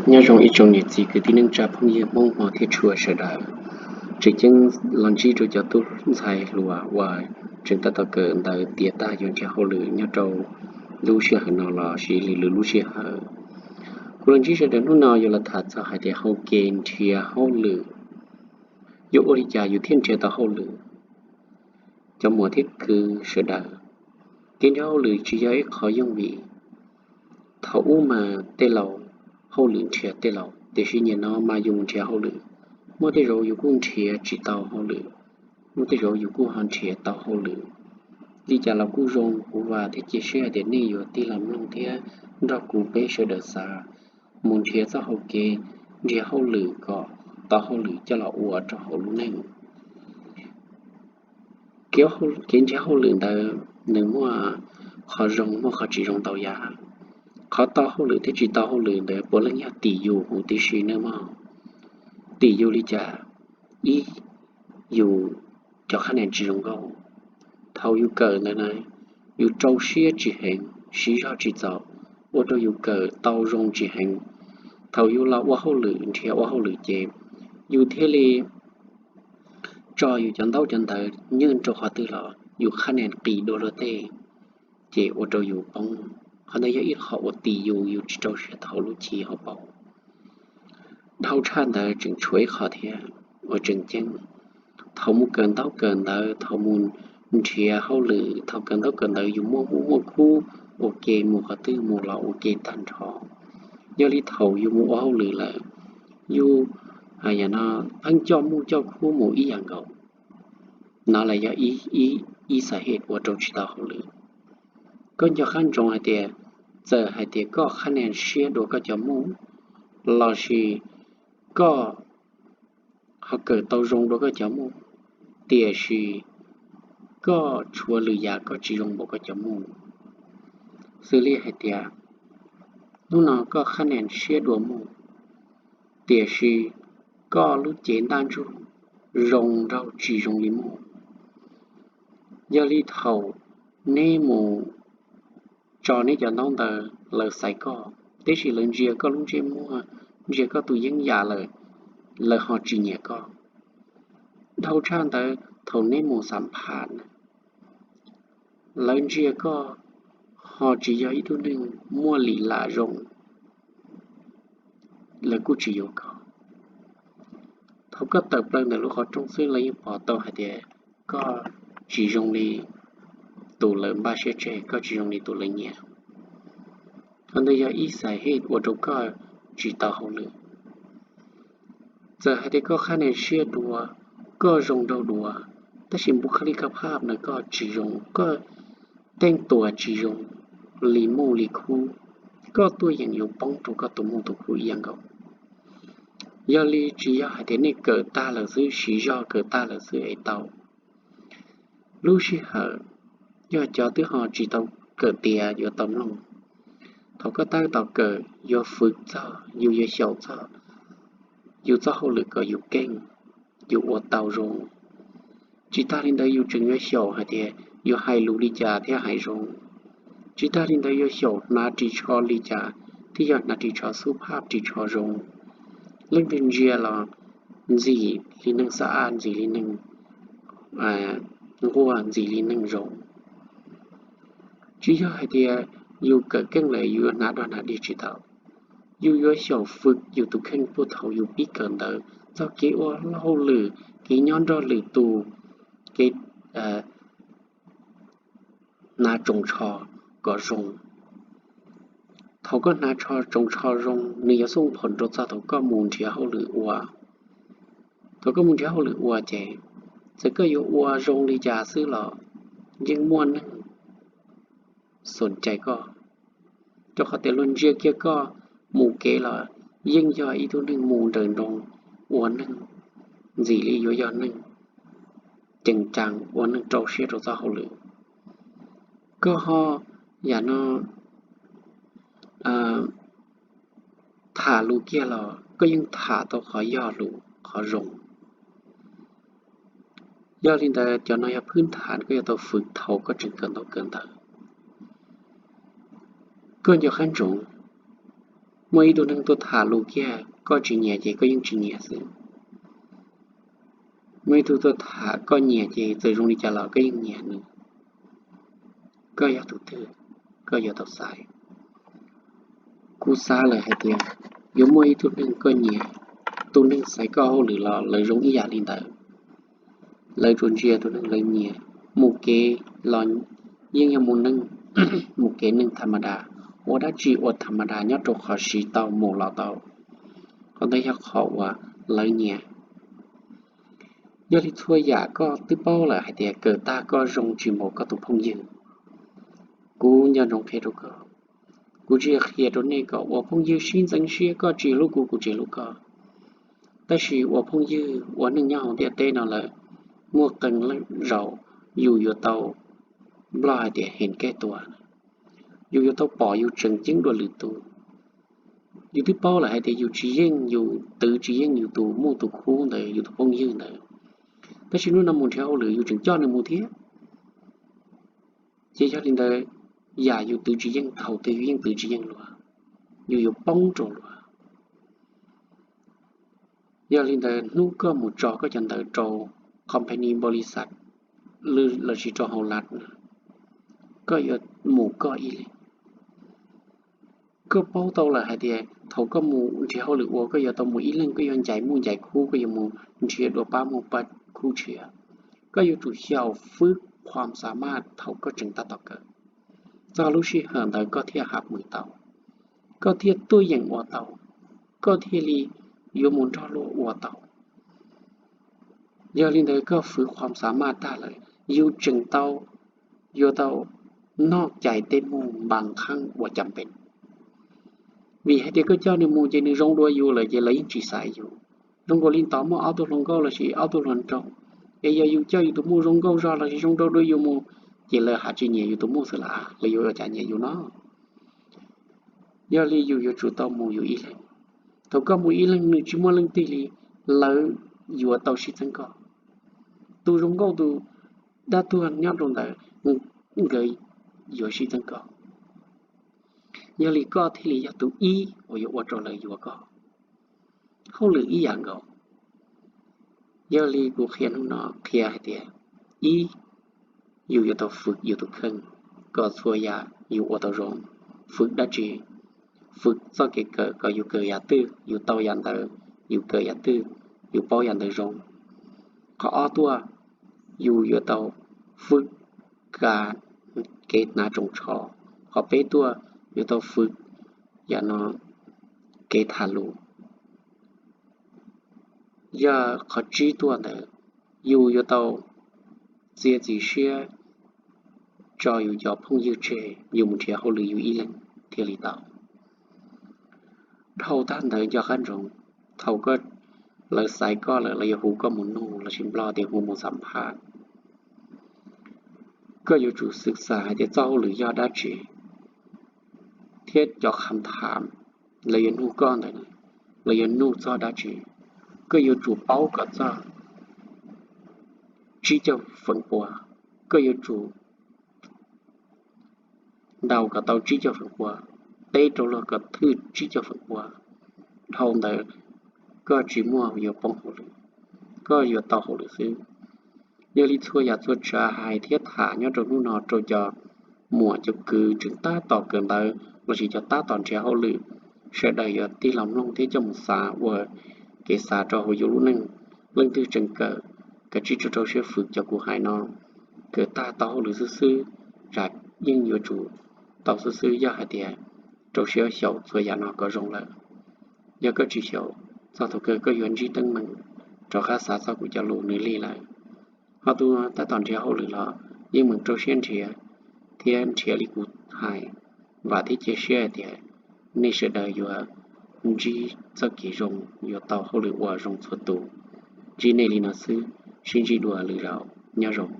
Nyob zoo ib tsoom niam txiv kwv tij neej tsa phooj ywg Hmoob hmov thiab tshua sawv daws. Tseem ceeb los ntsib rau cov tub ntxhais hluas uas tseem tab tom kawm ntawv tiav tag yuav nrhiav hauj lwm nyob rau lub sij hawm no los sis lwm lub sij hawm. Kuv los ntsib sawv daws hnub no yuav los tham txog hais tias hau kev nrhiav hauj lwm, yuav ua li cas yus thiaj nrhiav tau hauj lwm. Cov muam thiab kwv sawv daws, kev nrhiav hauj lwm tsis yog ib qho yooj yim. Thaum ub mas tej laus hauj lwm nrhiav tej laus, tiam sis nim no mas yus nrhiav hauj lwm, muaj tej zaum yus kuj nrhiav tsis tau hauj lwm, muaj tej zaum yus kuj ho nrhiav tau hauj lwm. Li cas los kuj zoo, kuv vam thiab cia siab hais tias nej yuav tig los mloog thiab nrog kuv peb sawv daws xav mus nrhiav txoj hau kev nrhiav hauj lwm kom tau hauj lwm coj los ua rau hauv lub neej. Kev nrhiav hauj lwm ntawd nws muaj qhov zoo muaj qhov tsis zoo ntau yam. Qhov tau hauj lwm thiab tsis tau hauj lwm ntawd puav leej yog tim yus huv tib si nawb mog. Tim yus li cas? Ib, yus cov qhab nia tsis zoo nkauj. Thaum yus kawm ntawd na, yus rau siab tsis heev, siv zog tsis txaus, ua rau yus kawm tau zoo tsis heev. Thaum yus los ua hauj lwm, nrhiav ua hauj lwm ces yus thiaj li tso yus cov ntaub cov ntawv nyeej rau qhov twg los yus qhab nia qis dua luag tej, ces ua rau yus poob. Qhov ntawd yog ib qho uas tim yus, yus tsis rau siab thaum lub chiv hauv paus. Dhau tshaj ntawd tseem tshuav ib qho thiab uas tseem ceeb. Thaum mus kawm ntaub kawm ntawv, thaum mus nrhiav hauj lwm, thaum kawm ntaub kawm ntawv yus muaj muj muaj khub ua ke, mus qhov twg mus los ua ke tag nrho. Yog li thaum yus mus ua hauj lwm lawm, yus pheej coj muj coj khub mus ib yam nkaus. No los yog ib xav hej ua rau tsis tau hauj lwm. Koj nco qab ntsoov hais tias, txawm hais tias koj qhab nia siab dua koj cov muj, lossis koj ho kawm tau zoo dua koj cov muj, tiam sis koj tshuav lwm yam koj tsis zoo npaum koj cov muj. Xws li hais tias, hnub no koj qhab nia siab dua muj, tiam sis koj lub cev ntaj ntsug zoo nraug tsis zoo li muj. Yog li thaum neb mus tso neb cov ntaub ntawv, lawv xaiv koj, tab sis lawv ntsia koj lub ntsej muag, ntsia koj tus yeeb yam lawm, lawv ho tsis nyiam koj. Dhau tshaj ntawd thaum neb mus xam phaj na, lawv ntsia koj ho tsis yog ib tug neeg muaj lim lam zoo, lawv kuj tsis yuav koj. Thaum koj tawm plaws ntawm lub qhov rooj xwb lawv yeej pom tau hais tias koj tsis zoo li tus lawv npaj siab tseg, koj tsis zoo li tus lawv nyiam. Qhov ntawd yog ib xav hej ua rau koj tsis tau hauj lwm. Txawm hais tias koj qhab nia siab dua, koj zoo nraug dua, tab sis npu kha li koj phaj na koj tsis zoo, koj teej tuam tsis zoo li muj li khub, koj tuaj yeem yuav poob rau koj tus muj tus khub ib yam nkaus. Yog li tsis yog hais tias nej kawm tag lawm xwb, siv zog kawm tag lawm xwb es tau. Lub sij hawm yog cov twb ho tsis tau kawm tiav yuav tau mloog. Thaum koj tab tom kawm yuav fwv txog, yus yuav xyaum txog yus txoj hauj lwm kom yus keej, yus ua tau zoo. Tsis tag li ntawd yus tseem yuav xyaum hais tias yus hais lus li cas thiaj hais zoo. Tsis tag li ntawd yuav xyaum hnav ris tsho li cas thiaj yog hnav ris tsho xub phaj ris tsho zoo. Leej twg ntsia los ntxim li neeg xab ab, ntxim li neeg nquag, ntxim li neeg zoo. Tsis yog hais tias yus kawm keej lawm yus yuav hnav dog hnav dig tsis tau. Yus yuav xyaum fwm yus tus kheej puag thaum yus pib kawm ntawv, txog kev ua hauj lwm, kev nyob nrog lwm tus, kev hnav tsoos tsho kom zoo. Thaum koj hnav tsoos tsho zoo, nws yuav xub phoom rau txog thaum koj mus nrhiav hauj lwm ua. Thaum koj mus nrhiav hauj lwm ua ces, txawm koj yuav ua zoo li cas xwb los yeej muaj neeg xom cai koj, rau qhov tias luag ntsia kiag koj mus kev los yeej yog ib tug neeg mus nrawm nroos, ua neeg ntxim li yuav yog neeg cees cas, ua neeg rau siab rau txoj hauj lwm. Koj ho yam no tham lus kiag los koj yeej tham tau qhov yog lus qhov zoo. Yog li ntawd cov no yog phwb thas koj yuav tau fwm thaum koj tseem kawm ntaub kawm ntawv. Koj nco qab ntsoov, Muaj ib tug neeg tuaj tham lus kiag koj tsis nyiam ces koj yeej tsis nyiam xwb. Muaj ib tug tuaj tham koj nyiam ces txawm zoo li cas los koj yeej nyiam nws. Koj yog tus twg, koj yuav tau xaiv. Kuv xav lawm hais tias yuav muaj ib tug neeg koj nyiam, tus neeg xaiv koj hauj lwm los lawv zoo ib yam li ntawd. Lawv tsuas ntsia tus neeg lawv nyiam, mus kev los yeej yog mus neej, mus kev neeg tham ma das, ua dab tsi ua tham ma das nyob rau qhov siv tau mus los tau. Qhov ntawd yog qhov uas lawv nyiam. Yog li txhua yam koj twb paub lawm hais tias kawm tag koj zoo tsis npaum koj tus phooj ywg. Kuv nco ntsoov qhia rau koj, kuv tsis yog qhia rau nej kom ua phooj ywg sib ntxeev siab, koj tsis hlub kuv, kuv tsis hlub koj. Tab sis ua phooj ywg ua neej nyob hauv ntiaj teb no lawm, muaj qee zaus yus yuav tau, Nplog hais tias ເຫັນແກ່ຕົວ, yus yuav tau pom yus tseem ceeb dua lwm tus. Yus twb paub lawm hais tias yus tsis yeej, yus twv tsis yeej yus tus muj tus khub ntawd, yus tus phooj ywg ntawd, tab sis hnub no mus nrhiav hauj lwm yus tseem coj nws mus thiab. Ces yog li ntawd, yam yus twv tsis yeej thaum twg yus yeej twv tsis yeej luag, yus yuav poob rau luag. Yog li ntawd hnub koj mus tso koj cov ntawv rau company npaum li xav lossis rau hauv lab, koj yuav mus koj ib leeg. Koj paub tau lawm hais tias thaum koj mus nrhiav hauj lwm ua koj yuav tau mus ib leeg, koj yuav ncaim muj ncaim khub, koj yuav mus nrhiav dua pab muj pab khub tshiab. Koj yuav tsum xyaum fwb qhuam xa maj thaum koj tseem tab tom kawm. Txog lub sij hawm ntawd koj thiaj hab mws tau, koj thiaj tuaj yeem ua tau, koj thiaj li yuav mus nrog luag ua tau. Yog li ntawd koj fwb qhuam xa maj tag lawm, yus tseem tau, yuav tau noj cai tej muj npa qheeb ua cas pem. Vim hais tias koj coj nws mus ces nws zoo dua yus lawm ces lawv yeej tsis xaiv yus. Zoo nkaus li ntawd muaj ob tug hluas nkauj lossis ob tug hluas nraug, es yog yus coj yus tus muj zoo nkauj zog lossis zoo nraug dua yus mus, ces lawv haj tsis nyiam yus tus muj xwb las, lawv yuav ua cas nyiam yus no? Yog li yus yuav tsum tau mus yus ib leeg. Thaum koj mus ib leeg nws tsis muaj leej twg li, lawv yuav tau sib txeeb koj. Tus zoo nkauj tus dab tuag nyob rau ntawd, nkawd yuav sib txeeb koj. Yog li koj thiaj li yog tus ib uas yuav ua rau lawv yuav koj. Hauj lwm ib yam nkaus. Yog li kuv qhia hnub no qhia hais tias, ib, yus yuav tau fwm yus tus kheej kom txhua yam yus ua tau zoo. Fwm dab tsi? Fwm txoj kev kawm kom yus kawm yam twg, yus tau yam ntawd, yus kawm yam twg, yus paub yam ntawd zoo. Qhov ob tuaj, yus yuav tau fwm kev hnav tsoos tsho. Qhov peb tuaj, yuav tau fwm yam no kev tham lus. Yog qhov tsib tuaj ntawd, yus yuav tau txiav txim siab tso yus cov phooj ywg tseg, yus mus nrhiav hauj lwm yus ib leeg thiaj li tau. Dhau tag ntawd nco qab ntsoov, thaum koj, lawv xaiv koj lawm, lawv yuav hu koj mus nug lossis Nplog tias hu mus xam phaj, koj yuav tsum xwm xam hais tias txoj hauj lwm yog dab tsi, thiab cov kham tham lawv yuav nug koj ntawd, lawv yuav nug txog dab tsi. Koj yuav tsum paub kom txog tsib caug feem pua, koj yuav tsum ntaus kom tau tsib caug feem pua, teb rau luag kom thwj tsib caug feem pua. Dhau ntawd koj tsis muaj yuav poob hauj lwm, koj yuav tau hauj lwm xwb. Yog li txhua yam txhua tsav hais thiab tham nyob rau hnub no rau cov muam cov kwv tseem tab tom kawm ntawv lossis cov tab tom nrhiav hauj lwm, sawv daws yuav tig los mloog thiab coj mus xav ua kev xav rau hauv yus lub neej. Leej twg tseem kawm, kav tsij rau rau siab fwm cov kuv hais no. Kawm tag tau hauj lwm xwb xwb, tsam yeej yuav tsum tau xwb xwb yog hais tias rau siab xyaum txhua yam no kom zoo lawm. Yog koj tsis xyaum, txog thaum kawg koj yuav ntsib teeb meem rov qab xav txog kuv cov lus nws lig lawm. Ho tus tab tom nrhiav hauj lwm los yeej meem rau siab nrhiav thiab nrhiav li kuv hais. Vam thiab cia siab hais tias nej sawv daws yuav ntsib txoj kev zoo, yuav tau hauj lwm uas zoo txhua tus. Ntsib nej li no xwb, sib ntsib dua lwm zaus, nyob zoo.